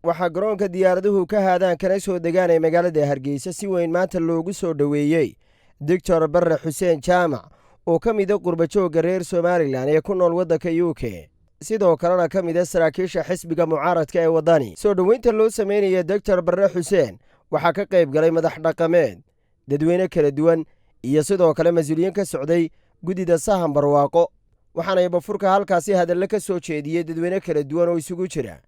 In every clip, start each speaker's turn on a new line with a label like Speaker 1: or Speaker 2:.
Speaker 1: Waxaa garoonka diyaaraduhu ka haadaan kana soo degaan ee magaalada Hargeysa si weyn maanta loogu soo dhoweeyey Doctor Barre Xuseen Jaamac, oo ka mida qurbajoogga reer Somalilan ee ku nool waddanka UK, sidoo kalena ka mida saraakiisha xisbiga mucaaradka ee Waddani. Soo dhoweynta loo sameynaya Doctor Barre Xuseen waxaa ka qayb galay madax dhaqameed, dadweyne kala duwan iyo sidoo kale mas-uuliyiin ka socday guddida Sahan Barwaaqo. Waxaana bafurka halkaasi hadallo ka soo jeediyey dadweyne kala duwan oo isugu jira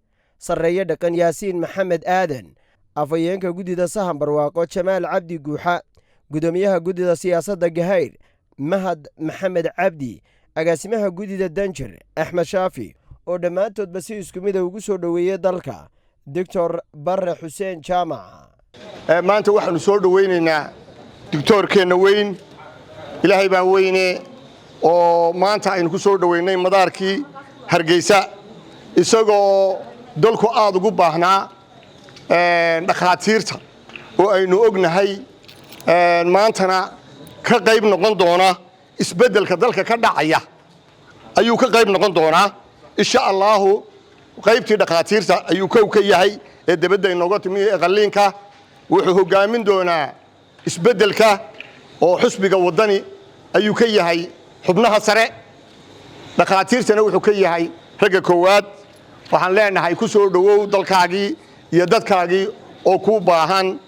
Speaker 1: sarreeye dhaqan Yaasiin Maxamed Aadan, afhayeenka guddida Sahan Barwaaqo Jamaal Cabdi Guuxa, guddoomiyaha guddida siyaasadda Gahayr Mahad Maxamed Cabdi, agaasimaha guddida Danjir Axmed Shaafi, oo dhammaantoodba si isku mida ugu soo dhoweeyey dalka Doctor Barre Xuseen Jaamac.
Speaker 2: Maanta waxaanu soo dhowaynaynaa doctoorkeenna weyn, Ilaahay baa weyne, oo maanta aynu ku soo dhoweynay madaarkii Hargeysa, isagoo dalku aad ugu baahnaa dhakhaatiirta oo aynu ognahay, maantana ka qayb noqon doona isbeddelka dalka ka dhacaya ayuu ka qayb noqon doonaa, insha Allaahu. Qaybtii dhakhaatiirta ayuu kow ka yahay ee debadda inooga timi ee qalliinka. Wuxuu hoggaamin doonaa isbeddelka, oo xusbiga Waddani ayuu ka yahay xubnaha sare, dhakhaatiirtana wuxuu ka yahay ragga koowaad. Waxaan leenahay, ku soo dhowow dalkaagii iyo dadkaagii oo kuu baahan.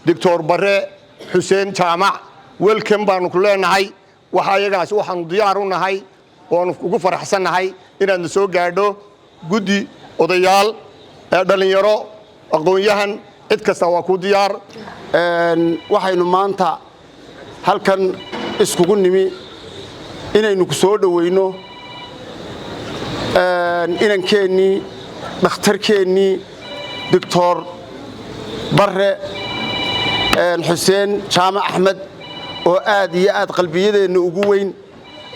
Speaker 2: Doctor Barre Xuseen Jaamac, welcome baanu ku leenahay. Waxa ayagaas waxaanu diyaar u nahay oonu ugu faraxsannahay inaadna soo gaadho. Guddi, odayaal, dhallinyaro, aqoon-yahan, cid kasta waa kuu diyaar.
Speaker 3: Waxaynu maanta halkan iskugu nimi inaynu ku soo dhowayno inankeenii, dhakhtarkeennii, Doctor Barre Xuseen Jaamac Axmed, oo aad iyo aad qalbiyadeenna ugu weyn.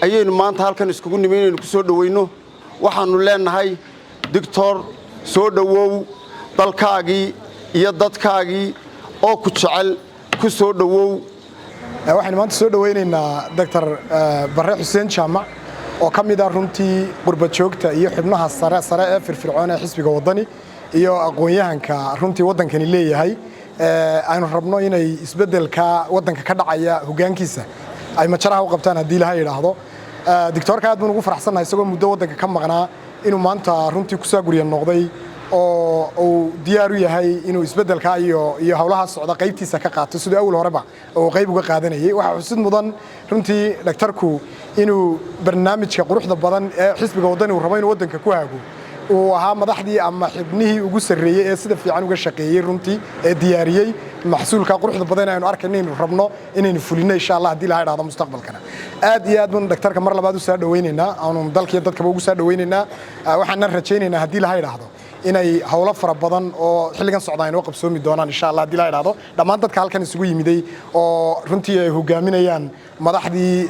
Speaker 3: Ayaynu maanta halkan iskugu nimi inaynu ku soo dhowayno. Waxaannu leennahay, doctor, soo dhowow, dalkaagii iyo dadkaagii oo ku jecel ku soo dhowow.
Speaker 4: Waxaynu maanta soo dhowaynaynaa Doctor Barre Xuseen Jaamac, oo ka mid ah runtii qurba joogta iyo xubnaha sare sare ee firfircoon ee xisbiga Waddani iyo aqoon-yahanka runtii waddankani leeyahay. Aynu rabno inay isbeddelka waddanka ka dhacaya hoggaankiisa ay majaraha u qabtaan, haddii Ilaha yidhaahdo. Doctoorka aad baan ugu faraxsannahay, isagoo muddo waddanka ka maqnaa, inuu maanta runtii kusaa gurya noqday oo uu diyaar u yahay inuu isbeddelka iyo howlaha socda qaybtiisa ka qaato, siduu awal horeba uu qayb uga qaadanayay. Waxaa xusid mudan runtii dhaktarku inuu barnaamijka quruxda badan ee xisbiga Waddani uu rabo inuu waddanka ku haago uu ahaa madaxdii ama xibnihii ugu sarreeyey ee sida fiican uga shaqeeyey runtii, ee diyaariyey maxsuulka quruxda badan aynu arkayno inaynu rabno inaynu fulino, insha Allah, haddii Ilaha idhahdo mustaqbalkana. Aad iyo aad baanu dhaktarka mar labaad u soo dhawaynaynaa, aanu dalkiiyo dadkaba ugu soo dhawaynaynaa. Waxaanan rajaynaynaa, haddii Ilaha idhaahdo, inay howlo fara badan oo xilligan socda ay noo qabsoomi doonaan, insha Allah, haddii Ilaha idhaahdo. Dhammaan dadka halkan isugu yimiday, oo runtii ay hogaaminayaan madaxdii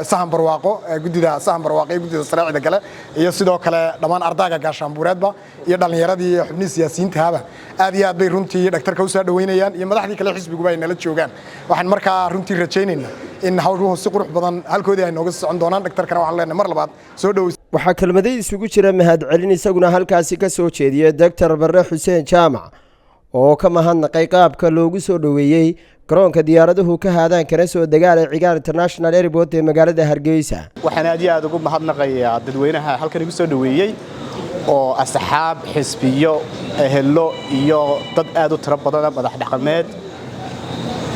Speaker 4: Sahan Barwaaqo, guddida Sahan Barwaaqo iyo guddida sareecida kale, iyo sidoo kale dhammaan ardayga gaashaanbuureedba iyo dhallinyaradii iyo xubnihii siyaasiyiintahaba, aad iyo aad bay runtii dhaktarka u soo dhaweynayaan, iyo madaxdii kale xisbiguba ay nala joogaan. Waxaan markaa runtii rajaynaynaa in hawluhu si qurux badan halkoodii ay nooga socon doonaan. Dhaktarkana waxaan leenahay, mar labaad soo dhow.
Speaker 1: Waxaa kelmaday isugu jira mahadcelin isaguna halkaasi ka soo jeediyey Doctor Barre Xuseen Jaamac, oo ka mahadnaqay qaabka loogu soo dhoweeyey garoonka diyaaraduhu ka haadaan kana soo degaan Cigaal International Airport ee magaalada Hargeysa.
Speaker 5: Waxaan aad iyo aad ugu mahadnaqayaa dadweynaha halkan igu soo dhoweeyey, oo asxaab, xisbiyo, ehelo iyo dad aad u tiro badana, madax dhaqameed.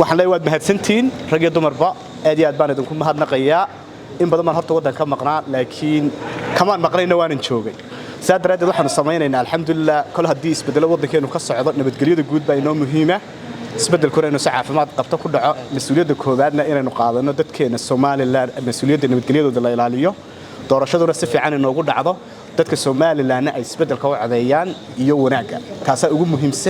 Speaker 5: Waxaan leeyahay, waad mahadsantihiin, rag iyo dumarba, aad iyo aad baan idinku mahadnaqayaa. In badan baan horta waddan ka maqnaa, laakiin kamaan maqnayna, waanan joogay. Saa daraaddeed waxaanu samaynaynaa, alxamdulilah, kol haddii isbeddelo waddankeenu ka socdo, nabadgelyada guud baa inoo muhiima, isbeddelkuna inuu si caafimaad qabto ku dhaco. Mas-uuliyadda koowaadna inaynu qaadanno, dadkeena Somalilan mas-uuliyadda nabadgelyadooda la ilaaliyo, doorashaduna si fiican inoogu dhacdo, dadka Somalilanna ay isbeddelka u codeeyaan iyo wanaagga. Taasaa ugu muhiimsan.